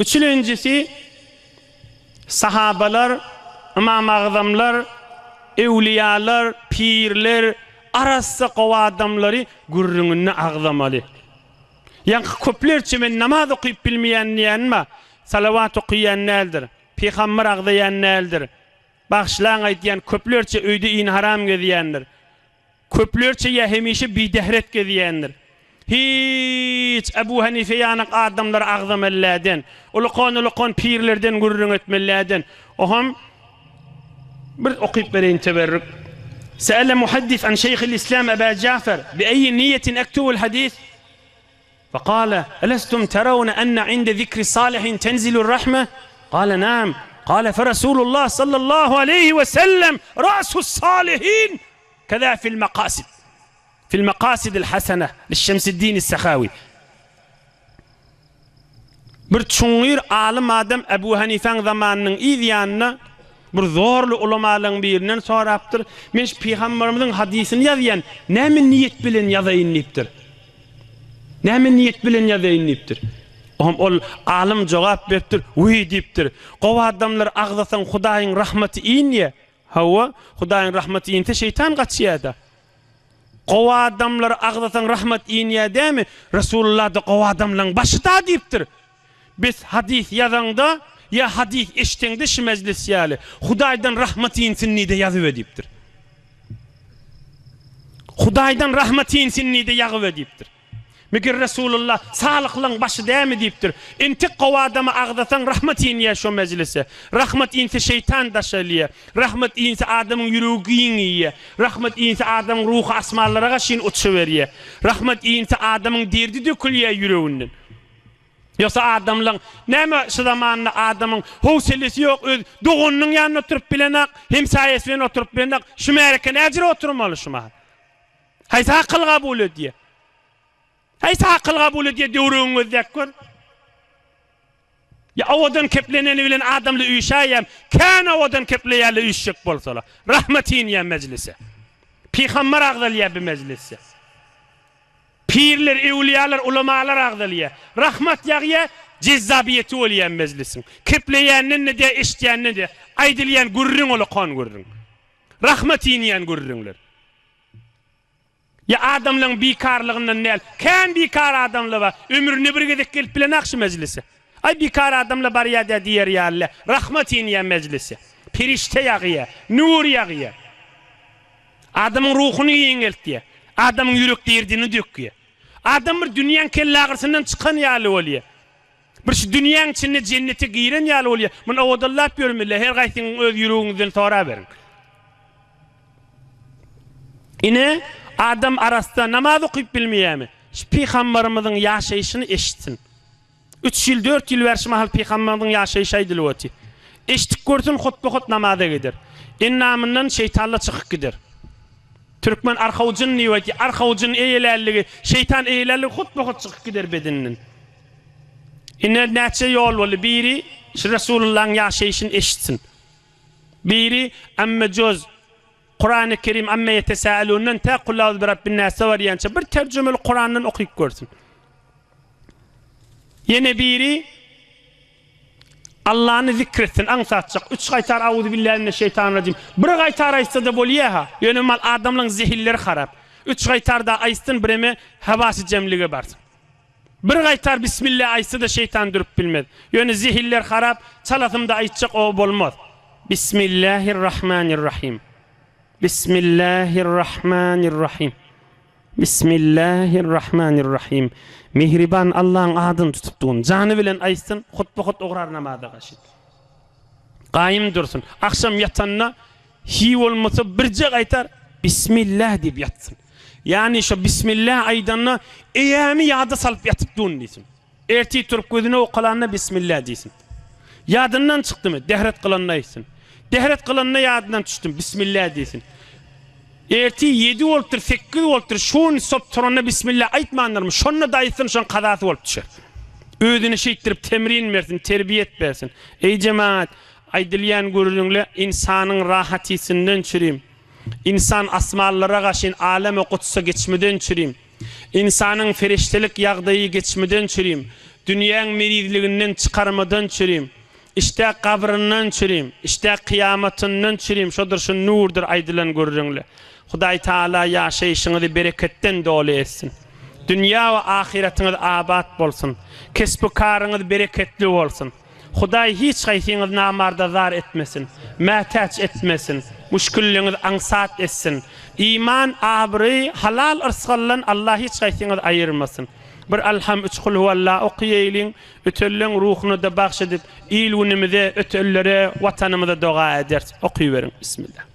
Üçülenjisi, sahabalar, ymam-agzamlar, öwlüýalar, pirler, arassa gowy adamlary gürrüňinde agzamaly. Ýaňky köplerçe men namaz okyp bilmeýän diýýän bar, salawat okyýan däldir, pygamber agzaýan däldir, bagyşlaň aýdýan köplerçe öýde in-haram gezýändir. Köplerçe ýa hemişe bidähret gezýändir. Hiç Ebu Hanife ýanak adamlary agzamelläden, ulukan-ulukan pirlerden gürrüň etmelläden. Oham bir okyp bereýin teberrük. Se'ele muhaddis an şeýhil islam Eba Jafer, bi eýi niýetin ektubul hadis? Fekale, elestum terawne enne inde zikri salihin tenzilur rahme? Kale, naam. Kale, feresulullah sallallahu aleýhi we sellem ra'sus salihin. Keza fil makasid. Fil makasidil hasene li Şemsiddin Sehawi. Bir çuňňur alym adam Ebu Hanifäň zamanynyň yz ýanynda bir zorly ulamalaryň birinden sorapdyr, Men şu pygamberimiziň hadysyny ýazýan, näme niýet bilen ýazaýyn diýipdir. Näme niýet bilen ýazaýyn diýipdir. Oňa ol alym jogap beripdir, Wiý diýipdir, gowy adamlary agzasaň Hudaýyň rahmaty inýär. Hawa, Hudaýyň rahmaty inse şeýtan gaçýar-da. Gowy adamlary agzasaň rahmat inýär dämi? Resulullah-da gowy adamlaryň başy-da diýipdir. Biz hadys ýazaňda ýa hadys eşdeňde şu mejlis ýaly, Hudaýdan rahmat insin diýde ýazyber diýipdir. Hudaýdan rahmat insin diýde ýagyber diýipdir. Meger Resulullah, Salyhlaň başy dämi diýipdir. Entek gowy adamy agzasaň rahmat inýär şo mejlise. Rahmat inse şeýtan daşalýar. Rahmat inse adamyň ýüregi giňeýär. Rahmat inse adamyň ruhy asmanlara gaşyn uçuberýär. Rahmat inse adamyň derdi dökülýär ýüreginden. Ýogsa adamlaň näme şu zamanda adamyň howselesi ýok öz doganynyň ýanynda oturyp bilenak, hemsaýasy bilen oturyp bilenak, şu märeke näjire oturmaly şu mahal. Haýsy akyl kabul edýär? Haýsy akyl kabul edýär döwregiňi gözläp gör. Ýa owadan kepleneni bilen adamly üýşäýem, kän owadan kepleýärler üýşjek bolsalar. Rahmet inýär mejlise. Pygamber agzalýar bi mejlisde. Pirler, öwlüýalar, ulamalar agzalýar. Rahmat ýagýar, jezzabiýeti bolýar mejlisiň. Kepleýänden-de dä, eşidýänden-de aýdylýan gürrüň olakan gürrüň. Rahmat inýän gürrüňler. Ýa adamlaň bikarlygyndan däl. Kän bikar adamlar bar. Ömründe bir gezek gelip bilenak şu mejlise. Aý bikar adamlar barýa-da diýer ýaly. Rahmat inýär mejlise. Perişde ýagýar. Nur ýagýar. Adamyň ruhuny giňeltýär. Adamyň ýürek derdini dökýär. Adam bir dünýäň kellagyrysyndan çykan ýaly bolýar. Bir şu dünýäň içinde jennete giren ýaly bolýar. Muny owadanlap ýörmeli, her gaýsyňyň öz ýüregiňizden soraberiň. Ine, adam arassa namaz okyp bilmeýärmi? Şu pygambarymyzyň ýaşaýşyny eşitsin. Üç ýyl, dört ýyl bäri şu mahal pygambarymyzyň ýaşaýşy aýdylyp otyr. Eşidip görsün, hotba-hot namaza gider. Endamyndan şeýtanlar çykyp gider. Türkmen arkawjyn diýip aýtýar. Arkawjyn eýelänligi, şeýtan eýelänligi hotba-hot çykyp gider bedeninden. Ine näçe ýol boldy. Biri şu Resulullahyň ýaşaýşyny eşitsin. Biri Amme joz, Kurany Kerim Amme ýetesäelundan tä Kul auzu birabbin-näse barýança bir terjümeli Kurandan okyp görsün. Ýene biri Allany zikr etsin aňsatjak. Üç gaýtar Auzubillahi mineşşeýtanirrajim. Bir gaýtar aýtsa-da bolýa-ha. Ýöne mal adamlaň zehinleri harap. Üç gaýtar-da aýtsyn bireme hewasy jemlige barsyn. Bir gaýtar Bismillah aýtsa-da şeýtan durup bilmez. Ýöne zehinler harap, çalasymda aýtjak o bolmaz. Bismillahirrahmanirrahim. Bismillahirrahmanirrahim. Bismillahirrahmanirrahim. Mihriban Allaň adyny tutup durun. Jany bilen aýtsyn, hutba-hut ugrar namaza gaşy. Gaýym dursun. Agşam ýatanda hiý bolmasa birje gaýtar Bismillah diýip ýatsyn. Ýagny şo Bismillah aýdanda eýämi ýada salyp ýatyp durun diýsin. Ertir turup gözüni owkalanda Bismillah diýsin. Ýadyndan çykdymy, dehret kylanda aýtsyn. Dehret kylanda ýadyndan düşdüm, Bismillah diýsin. Ertir ýedi bolupdyr, sekiz bolupdyr, şuny sop turanda Bismillah aýtmandyrmy, şonda-da aýtsyn, şoň kazasy bolup düşer. Özüne şeýtdirip temrin bersin, terbiýet bersin. Eý jemagat, aýdylýan gürrüňle ynsanyň rahatysynden çürim. Ynsan asmanlara gaşyn aleme gutsa geçmeden çürim. Ynsanyň perişdelik ýagdaýy geçmeden çürim. Dünýäň merizliginden çykarmadan çürim. Işdä gabryndan çürim, işdä kyýamatyndan çürim, şodur şu nurdur aýdylan gürrüňle. Hudaý Taala ýaşaýşyňyzy bereketden doly etsin. Dünýä we ahyratyňyz abat bolsun. Kesbi-karyňyz bereketli bolsun. Hudaý hiç haýsyňyzy namarda zar etmesin, mätäç etmesin, müşgilligiňizi aňsat etsin. Iman, abraý, halal yrsgaldan Allah hiç haýsyňyzy aýyrmasyn. Bir Alham, üç Kulhuwalla okaýaýlyň, ötenleň ruhuna-da bagş edip, il-günümize, ötenlere, Watanymyza doga ederis. Okyberiň. Bismillah.